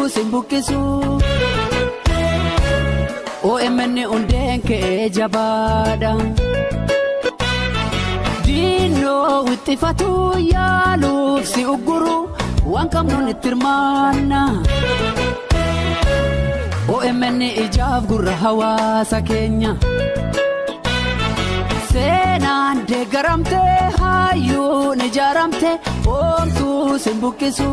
sin buqqisu. OMN hundeen kee jabaadha. Diinoo wixxifatu yaaluuf si ugguru waan qabnuun itti hirmaanna. OMN ijaaf gurra hawaasa keenya. Seenaan deeggaramte hayyuun ijaaramte oomtuu sin buqqisu.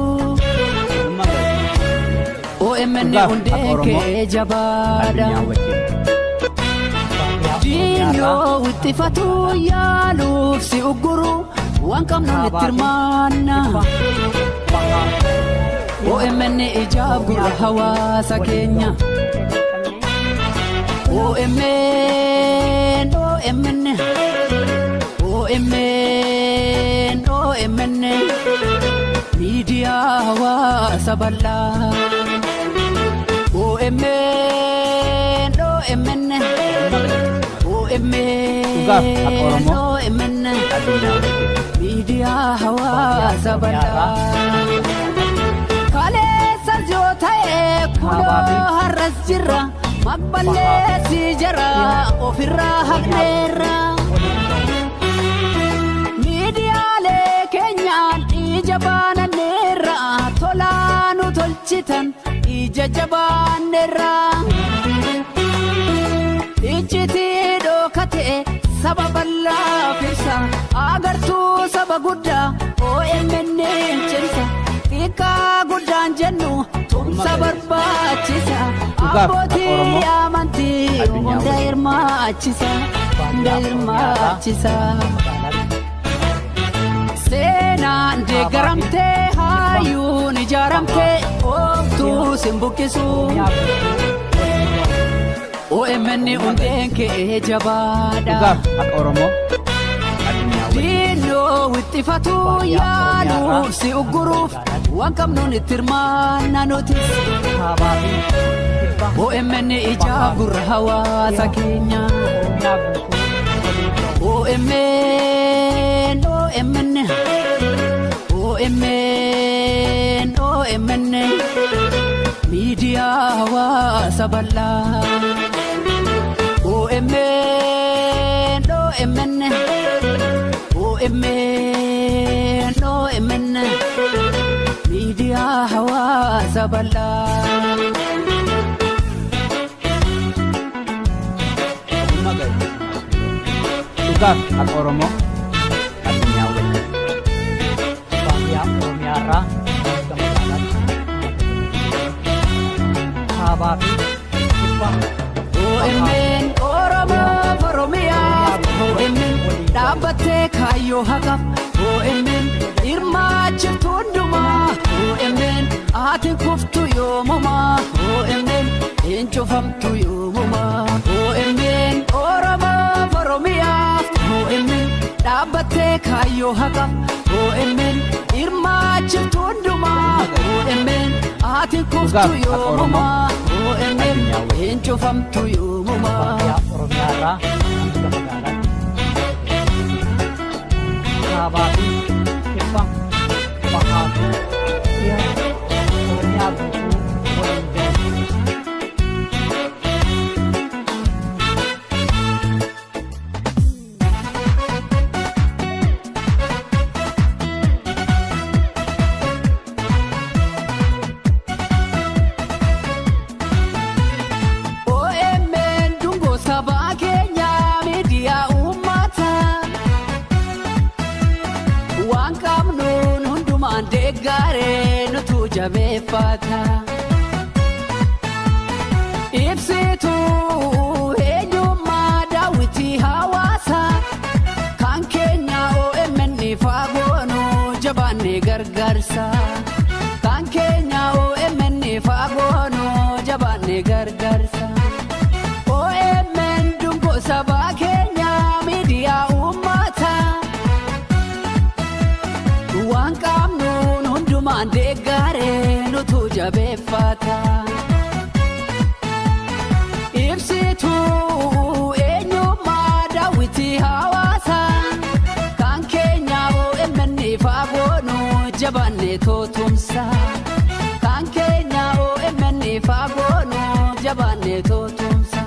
OMN Dhugaaf haqa hundeen Oromoo kee jabaadha. addunyaa wajjin. Diinoo wixxifatu yaaluuf si ugguru waan qabnuun itti hirmaanna. OMN ijaaf gurra hawaasa keenya. OMN OMN OMN OMN miidiyaa hawaasa bal'aa. OMN OMN OMN Dhugaaf haqa Oromoo OMN addunyaa wajjin. miidiyaa hawaasa bal'aa. Kaleessa yoo ta'e kunoo har'as jirra maqballeessi jara ofirraa haqneerra. Miidiyaalee keenyaan ija baananneerra tolaa nu tolchitan ija jabaanneerra. Iccitii dhokate saba bal'aaf ibsa agartuu saba guddaa OMN cimsa xiqqaa guddaan jennu tumsa barbaachisa Dhugaaf haqa abbootii Oromoo amantii addunyaa hunda wajjin. hirmaachisa hunda hirmaachisa. Seenaan deeggaramtee hayyuun ijaaramtee oomtuu sin buqqisu. OMN hundeen kee jabaadha. Dhugaaf haqa Oromoo addunyaa wajjin. Diinoo wixxifatu yaaluuf si ugguruuf waan qabnuun itti hirmaanna nutis. OMN ijaaf gurra hawaasa keenya. OMN OMN OMN OMN miidiyaa hawaasa bal'aa. OMN OMN OMN OMN miidiyaa hawaasa bal'aa. Dhugaaf haqa Oromoo addunyaa wajjin. Baadiyaa Oromiyaarraa hanga magaalaatti kaabaa fi kibba OMN Oromoof Oromiyaaf OMN dhaabbattee kaayyoo haqaaf OMN hirmaachiftu hundumaa OMN ati kuftu yoomumaa OMN hin cufamtu yoomumaa OMN Oromoof Oromiyaaf OMN dhaabbattee kaayyoo haqaaf OMN hirmaachiftu hundumaa OMN ati kuftu Dhugaaf haqa Oromoo yoomumaa OMN addunyaa wajjin. hin cufamtu yoomumaa. Baadiyaa Oromiyaarraa hanga magaalaatti kaabaa fi kibba bahaa fi dhiha Oromiyaa guutuu waliin gahu. OMN dungoo sabaa keenyaa miidiyaa uummataa. Waan qabnuun hundumaan deeggaree nutu jabeeffata. Ibsituu eenyummaa daawwitii hawaasaa kan keenya OMN faagoonuu jabaanne gargaarsa. Kan keenya OMN faagoonuu jabaanne gargaarsa. OMN dungoo sabaa keenyaa miidiyaa uummataa. Waan qabnuun hundumaan deeggaree nutu jabeeffata. Ibsituu eenyummaa daawwitii hawaasaa kan keenya OMN faagoonuu jabaanne tootumsa. Kan keenya OMN. Waliif haa goonu jabaannee tootumsa.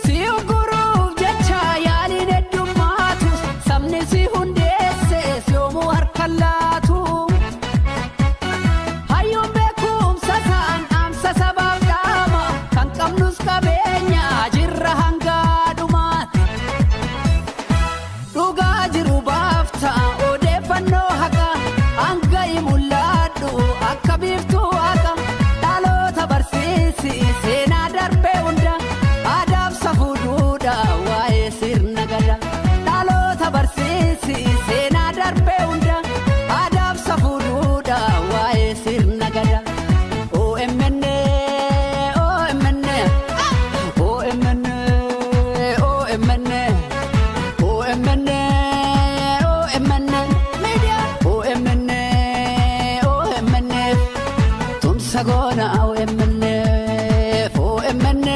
Si uguruuf jecha yaaliin heddummaatu sabni si hundeesse si oomuu harka laatu. Hayyuun beekumsa isaan dhaamsa sabaaf dhaama kan qabnus qabeenya jirra hanga dhumaatti. Dhugaa jiru baafta odeeffannoo haqa hanga mul'adhu akka biiftuu haqa dhaloota barsiisi seenaa darbee hunda aadaaf safuu duudha waa'ee sirna gada. Dhaloota barsiisi seenaa darbee hunda aadaaf safuu duudha waa'ee sirna gada. OMN, OMN, OMN, OMN. OMN, OMN, media. OMN, OMN, tumsa goona OMN, OMN,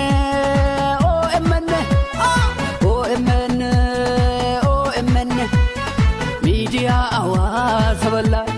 OMN, OMN, OMN, miidiyaa hawaasa bal'aa.